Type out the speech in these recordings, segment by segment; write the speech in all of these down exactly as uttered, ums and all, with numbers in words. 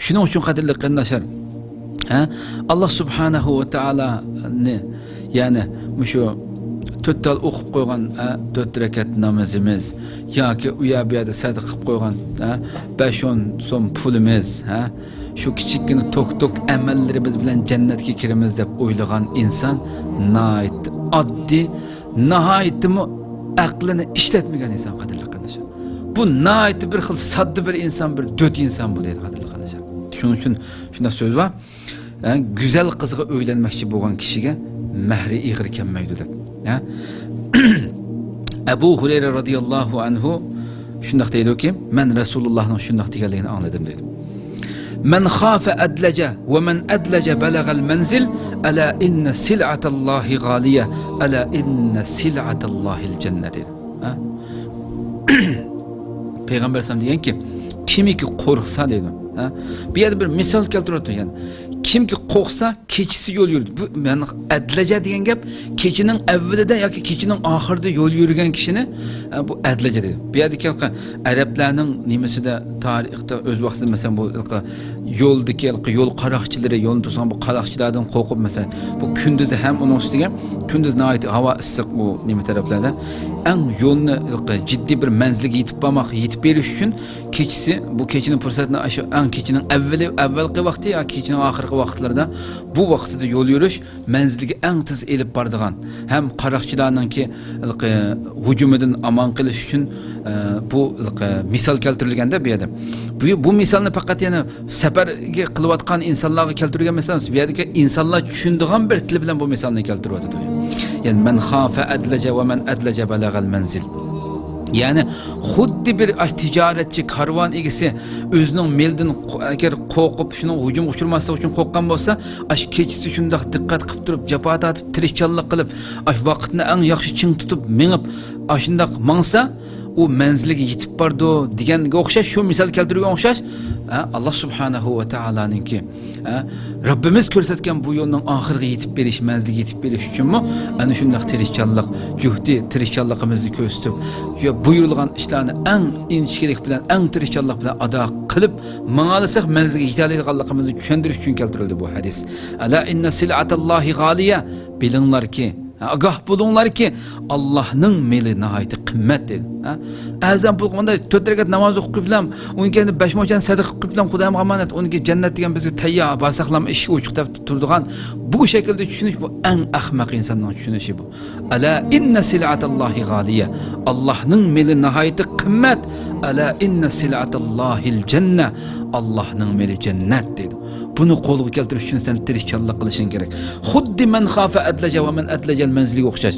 شۇنىڭ ئۈچۈن، قەدىرلىك قېرىنداشلار، ھە، ئاللا سۇبھانەھۇ ۋە تائالانى، يەنى مۇشۇ تۆت تال ئوقۇپ قويغان، ھە، تۆت رەكەت نامىزىمىز ياكى ئۇ يەر بۇ يەردە سەدىقە قىلىپ قويغان، ھە، بەش ئون سوم پۇلىمىز، ھە، شۇ كىچىككىنە توك توك ئەمەللىرىمىز بىلەن جەننەتكە كىرىمىز دەپ ئويلىغان ئىنسان ناھايىتى ئاددىي، ناھايىتىمۇ ئەقلىنى ئىشلەتمىگەن ئىنسان، قەدىرلىك قېرىنداشلار. بۇ ناھايىتى بىر خىل ساددا بىر ئىنسان، بىر دۆت ئىنسان بۇ دەيدۇ، قەدىرلىك قېرىنداشلار. شۇنىڭ ئۈچۈن شۇنداق سۆز بار، ھە، گۈزەل قىزغا ئۆيلەنمەكچى بولغان كىشىگە مەھرى ئېغىر كەلمەيدۇ دەپ. ھە؟ ئەبۇ ھۇرەيرە رازىياللاھۇ ئەنھۇ شۇنداق دەيدۇكى، مەن رەسۇلۇللاھنىڭ شۇنداق دېگەنلىكىنى ئاڭلىدىم دەيدۇ. مەن خافە ئەدلەجە ۋە مەن ئەدلەجە بەلەغەل مەنزىل، ئەلا ئىننە سىلئەتەللاھى غالىيە، ئەلا ئىننە سىلئەتەللاھىل جەننە دەيدۇ. ھە؟ پەيغەمبەر ئەلەيھىسسالام دېگەنكى، كىمكى قورقسا دەيدۇ. ھە؟ بۇ يەردە بىر مىسال كەلتۈرۈۋاتىدۇ، يەنى كىمكى قورقسا، كېچىسى يول يۈرىدۇ. بۇ، يەنى ئەدلەجە دېگەن گەپ كېچىنىڭ ئەۋۋىلىدە ياكى كېچىنىڭ ئاخىرىدا يول يۈرگەن كىشىنى، ھە، بۇ ئەدلەجە دەيدۇ. بۇ يەردىكى ھېلىقى ئەرەبلەرنىڭ نېمىسىدە، تارىختا ئۆز ۋاقتىدا، مەسىلەن، بۇ ھېلىقى يولدىكى ھېلىقى يول قاراقچىلىرى، يولنى توسىغان بۇ قاراقچىلاردىن قورقۇپ، مەسىلەن، بۇ كۈندۈزى ھەم ئۇنىڭ ئۈستىگە كۈندۈز ناھايىتى ھاۋا ئىسسىق بۇ نېمە تەرەپلەردە. ئەڭ يولنى ھېلىقى جىددىي بىر مەنزىلگە يېتىپ بارماق، يېتىپ بېرىش ئۈچۈن كېچىسى، بۇ كېچىنىڭ پۇرسەتنى ئاشۇ ئەڭ كېچىنىڭ ئەۋۋىلى، ئەۋۋەلقى ۋاقتى ياكى كېچىنىڭ ئاخىرقى ۋاقىتلىرىدا بۇ ۋاقتىدا يول يۈرۈش مەنزىلگە ئەڭ تېز ئېلىپ بارىدىغان ھەم قاراقچىلارنىڭكى ھېلىقى ھۇجۇمىدىن ئامان قېلىش ئۈچۈن، ئە، بۇ ھېلىقى مىسال كەلتۈرۈلگەندە بۇ يەردە. بۇ، بۇ مىسالنى پەقەت يەنە سەپەرگە قىلىۋاتقان ئىنسانلارغا كەلتۈرگەن مىسال ئەمەس. بۇ يەردىكى ئىنسانلار چۈشىنىدىغان بىر تىل بىلەن بۇ مىسالنى كەلتۈرۈۋاتىدۇ. يەنى، مەن خافە ئەدلەجە ۋە مەن ئەدلەجە بەلەغەل مەنزىل. يەنى خۇددى بىر، ئاي، تىجارەتچى، كارۋان ئىگىسى ئۆزىنىڭ مېلىدىن قو-، ئەگەر قورقۇپ، شۇنىڭ ھۇجۇمغا ئۇچرىماسلىقى ئۈچۈن قورققان بولسا، ئاش كېچىسى شۇنداق دىققەت قىلىپ تۇرۇپ، جاپا تارتىپ، تىرىشچانلىق قىلىپ، ئاش ۋاقىتنى ئەڭ ياخشى چىڭ تۇتۇپ مېڭىپ، ئاشۇنداق ماڭسا، ئۇ مەنزىلگە يېتىپ بارىدۇ دېگەنگە ئوخشاش، شۇ مىسال كەلتۈرگەنگە ئوخشاش، ھە، ئاللا سۇبھانەھۇ ۋە تائالانىڭكى، ھە، رەببىمىز كۆرسەتكەن بۇ يولنىڭ ئاخىرىغا يېتىپ بېرىش، مەنزىلگە يېتىپ بېرىش ئۈچۈنمۇ ئەنە شۇنداق تىرىشچانلىق، جۇھدى، تىرىشچانلىقىمىزنى كۆرسىتىپ، يا بۇيرۇلغان ئىشلارنى ئەڭ ئىنچىكىلىك بىلەن، ئەڭ تىرىشچانلىق بىلەن ئادا قىلىپ ماڭالىساق، مەنزىلگە يېتەلەيدىغانلىقىمىزنى چۈشەندۈرۈش ئۈچۈن كەلتۈرۈلدى بۇ ھەدىس. ئەلا ئىننە سىلئەتەللاھى غالىيە، بىلىڭلاركى، ھە، ئاگاھ بولۇڭلاركى، ئاللاھنىڭ مېلى ناھايىتى قىممەت دېدى. ھە؟ ئەزان پۇل قىلغاندا تۆت رەكەت ناماز ئوقۇپ قىبلام، ئۇنىڭ كەينىدە بەش موچەن سەدىقە قىلىپ قىبلام، خۇدايىم ئامانەت، ئۇنىڭكى جەننەت دېگەن بىزگە تەييار، بارساقلام ئىشىك ئوچۇق دەپ تۇرىدىغان بۇ شەكىلدە چۈشىنىش، بۇ ئەڭ ئەخمەق ئىنساننىڭ چۈشىنىشى بۇ. ئەلا ئىننە سىلئەتەللاھى غالىيە. ئاللاھنىڭ مېلى ناھايىتى قىممەت. ئەلا ئىننە سىلئەتەللاھىل جەننە. ئاللاھنىڭ مېلى جەننەت دەيدۇ. بۇنى قولغا كەلتۈرۈش ئۈچۈن سەن تىرىشچانلىق قىلىشىڭ كېرەك. خۇددى مەن خافە ئەدلەجە ۋە مەن ئەدلەجەل مەنزىلىگە ئوخشاش.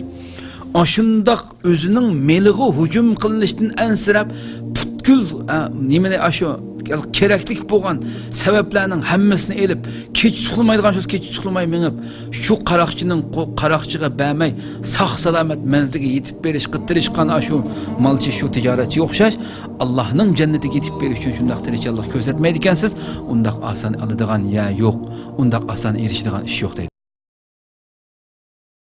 ئاشۇنداق ئۆزىنىڭ مېلىغا ھۇجۇم قىلىنىشتىن ئەنسىرەپ، پۈتكۈل، ئە، نېمىنى، ئاشۇ كېرەكلىك بولغان سەۋەبلەرنىڭ ھەممىسىنى ئېلىپ، كېچە ئۇخلىمايدىغان شۇ كېچە ئۇخلىماي مېڭىپ، شۇ قاراقچىنىڭ قو-، قاراقچىغا بەرمەي، ساق-سالامەت مەنزىلگە يېتىپ بېرىشقا تىرىشقان ئاشۇ مالچى، شۇ تىجارەتچىگە ئوخشاش، ئاللاھنىڭ جەننىتىگە يېتىپ بېرىش ئۈچۈن شۇنداق تىرىشچانلىق كۆرسەتمەيدىكەنسىز، ئۇنداق ئاسان ئالىدىغان يەر يوق، ئۇنداق ئاسان ئېرىشىدىغان ئىش يوق دەيدۇ.